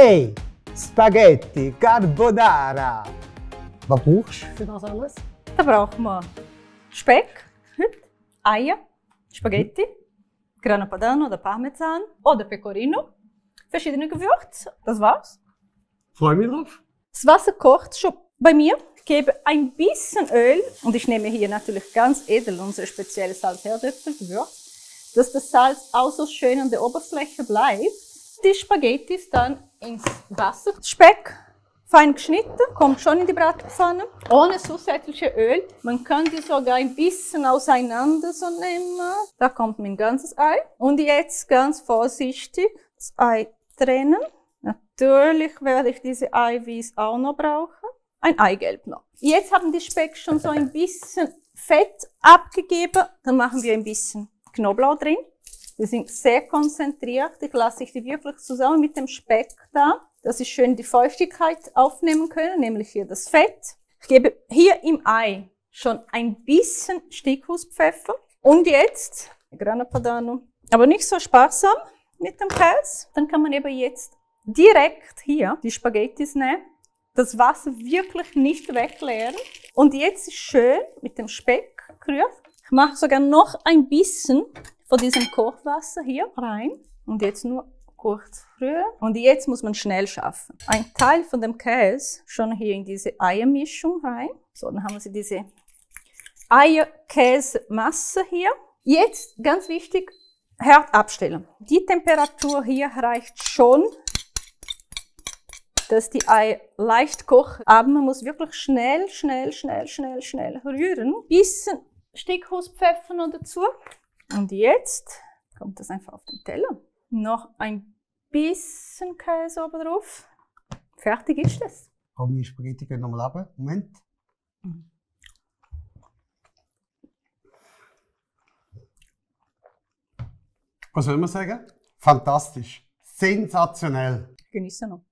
Hey, Spaghetti Carbonara. Was brauchst du für das alles? Da brauchen wir Speck, Eier, Spaghetti, Grana Padano oder Parmesan oder Pecorino, verschiedene Gewürze. Das war's. Freue mich drauf. Das Wasser kocht schon bei mir. Ich gebe ein bisschen Öl und ich nehme hier natürlich ganz edel unser spezielles Salz-Herdöpfelgewürz, dass das Salz auch so schön an der Oberfläche bleibt. Die Spaghettis dann ins Wasser. Speck, fein geschnitten, kommt schon in die Bratpfanne, ohne zusätzliche Öl. Man kann die sogar ein bisschen auseinander so nehmen. Da kommt mein ganzes Ei. Und jetzt ganz vorsichtig das Ei trennen. Natürlich werde ich diese Eiweiß auch noch brauchen. Ein Eigelb noch. Jetzt haben die Speck schon so ein bisschen Fett abgegeben. Dann machen wir ein bisschen Knoblauch drin. Die sind sehr konzentriert. Ich lasse die wirklich zusammen mit dem Speck da, dass sie schön die Feuchtigkeit aufnehmen können, nämlich hier das Fett. Ich gebe hier im Ei schon ein bisschen Stickhuspfeffer. Und jetzt Grana Padano. Aber nicht so sparsam mit dem Käse. Dann kann man eben jetzt direkt hier die Spaghettis nehmen. Das Wasser wirklich nicht wegleeren. Und jetzt ist schön mit dem Speck gerührt. Ich mache sogar noch ein bisschen von diesem Kochwasser hier rein. Und jetzt nur kurz rühren. Und jetzt muss man schnell schaffen. Ein Teil von dem Käse schon hier in diese Eiermischung rein. So, dann haben wir diese Eier-Käse-Masse hier. Jetzt, ganz wichtig, Herd abstellen. Die Temperatur hier reicht schon, dass die Eier leicht kochen. Aber man muss wirklich schnell rühren. Bisschen Stickhuspfeffer noch dazu. Und jetzt kommt das einfach auf den Teller. Noch ein bisschen Käse oben drauf. Fertig ist das. Komm, die Spaghetti gehen nochmal runter. Moment. Was soll man sagen? Fantastisch. Sensationell. Ich genieße noch.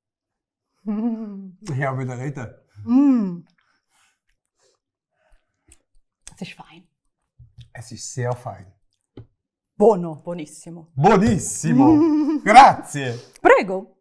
Ja, wieder reden. Das ist fein. Es ist sehr fein. Buono, buonissimo. Buonissimo. Grazie. Prego.